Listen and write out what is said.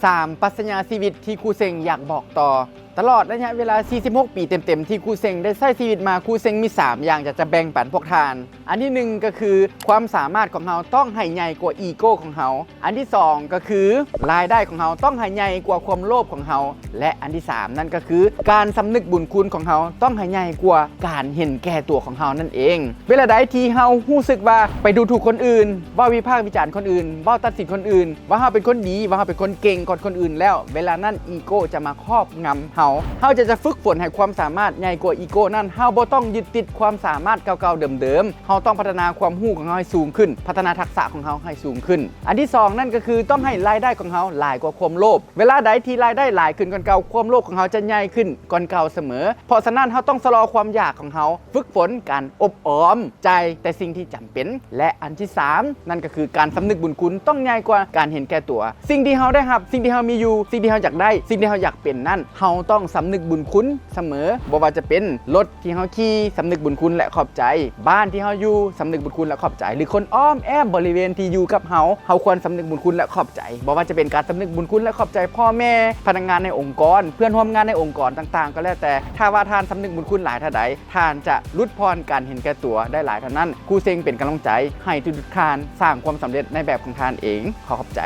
ຕາມປັດຊະຍາຊີວິດທີ່ຄູເຊັງຢາກບອກຕໍ່. ຕະຫຼອດໄລຍະເວລາ 46 ປີເຕັມໆ ທີ່ຄູເຊັງໄດ້ໃຊ້ຊີວິດມາ, ຄູເຊັງມີ 3 ຢ່າງຢາກຈະແບ່ງປັນພວກທ່ານ. ອັນທີ 1 ກໍຄືຄວາມສາມາດຂອງເຮົາຕ້ອງໃຫ້ໃຫຍ່ກວ່າອີໂກ້ຂອງເຮົາ. ອັນທີ 2 ກໍຄືລາຍໄດ້ຂອງເຮົາຕ້ອງໃຫ້ໃຫຍ່ກວ່າຄວາມໂລບຂອງເຮົາ. ແລະ ອັນທີ 3 ນັ້ນກໍຄືການສຳນຶກບຸນຄຸນຂອງເຮົາຕ້ອງໃຫ້ໃຫຍ່ກວ່າການເຫັນແກ່ຕົວຂອງເຮົານັ້ນເອງ. ເວລາໃດທີ່ເຮົາຮູ້ສຶກວ່າໄປດູຖູກຄົນອື່ນ, ເວົ້າວິພາກວິຈານຄົນອື່ນ, ເວົ້າຕັດສິນຄົນອື່ນ, ວ່າເຮົາເປັນຄົນດີ, ວ່າເຮົາເປັນຄົນເກັ່ງກວ່າຄົນອື່ນແລ້ວ, ເວລານັ້ນອີໂກ້ຈະມາຄອບງຳເຮົາ. ເຮົາຈະ ຈະຝຶກຝົນໃຫ້ຄວາມສາມາດໃຫຍ່ກວ່າອີໂກ້ນັ້ນ. ເຮົາບໍ່ຕ້ອງຍຶດຕິດຄວາມສາມາດເກົ່າໆເດີມໆ. ເຮົາຕ້ອງພັດທະນາຄວາມຮູ້ຂອງເຮົາໃຫ້ສູງຂຶ້ນ, ພັດທະນາທັກສະຂອງເຮົາໃຫ້ສູງຂຶ້ນ. ອັນທີ 2 ນັ້ນກໍຄືຕ້ອງໃຫ້ລາຍໄດ້ຂອງເຮົາຫຼາຍກວ່າຄວາມໂລບ. ເວລາໃດທີ່ລາຍໄດ້ຫຼາຍຂຶ້ນກ່ອນເກົ່າ, ຄວາມໂລບຂອງເຮົາຈະໃຫຍ່ຂຶ້ນກ່ອນເກົ່າສະເໝີ. ເພາະສະນັ້ນ, ເຮົາຕ້ອງຊະລໍຄວາມຢາກຂອງເຮົາ, ຝຶກຝົນການອົບອອມ ຈ່າຍແຕ່ສິ່ງທີ່ຈຳເປັນ. ແລະ ອັນທີ 3 ນັ້ນກໍຄືການສຳນຶກບຸນຄຸນຕ້ອງໃຫຍ່ກວ່າການເຫັນແກ່ຕົວ. ສິ່ງທີ່ເຮົາໄດ້ຮັບ, ສິ່ງທີ່ເຮົາມີຢູ່, ສິ່ງທີ່ເຮົາຢາກໄດ້, ສິ່ງທີ່ເຮົາຢາກເປັນນັ້ນ, ເຮົາຕ້ອງສຳນຶກບຸນຄຸນສະເໝີ. ບໍ່ວ່າຈະເປັນລົດທີ່ເຮົາຂີ່, ສຳນຶກບຸນຄຸນ ແລະ ຂອບໃຈ. ບ້ານທີ່ເຮົາຢູ່, ສຳນຶກບຸນຄຸນ ແລະ ຂອບໃຈ. ຫຼື ຄົນອ້ອມແອ້ມບໍລິເວນທີ່ຢູ່ກັບເຮົາ, ເຮົາຄວນສຳນຶກບຸນຄຸນ ແລະ ຂອບໃຈ. ບໍ່ວ່າຈະເປັນການສຳນຶກບຸນຄຸນ ແລະ ຂອບໃຈພໍ່ແມ່, ພະນັກງານໃນອົງກອນ, ເພື່ອນຮ່ວມງານໃນອົງກອນຕ່າງໆ ກໍແລ້ວແຕ່. ຖ້າວ່າທ່ານສຳນຶກບຸນຄຸນຫຼາຍເທົ່າໃດ, ທ່ານຈະຫຼຸດຜ່ອນການເຫັນແກ່ຕົວໄດ້ຫຼາຍເທົ່ານັ້ນ. ຄູເຊັງເປັນກຳລັງໃຈໃຫ້ທຸກໆທ່ານສ້າງຄວາມສຳເລັດໃນແບບຂອງທ່ານເອງ. ຂໍຂອບໃຈ.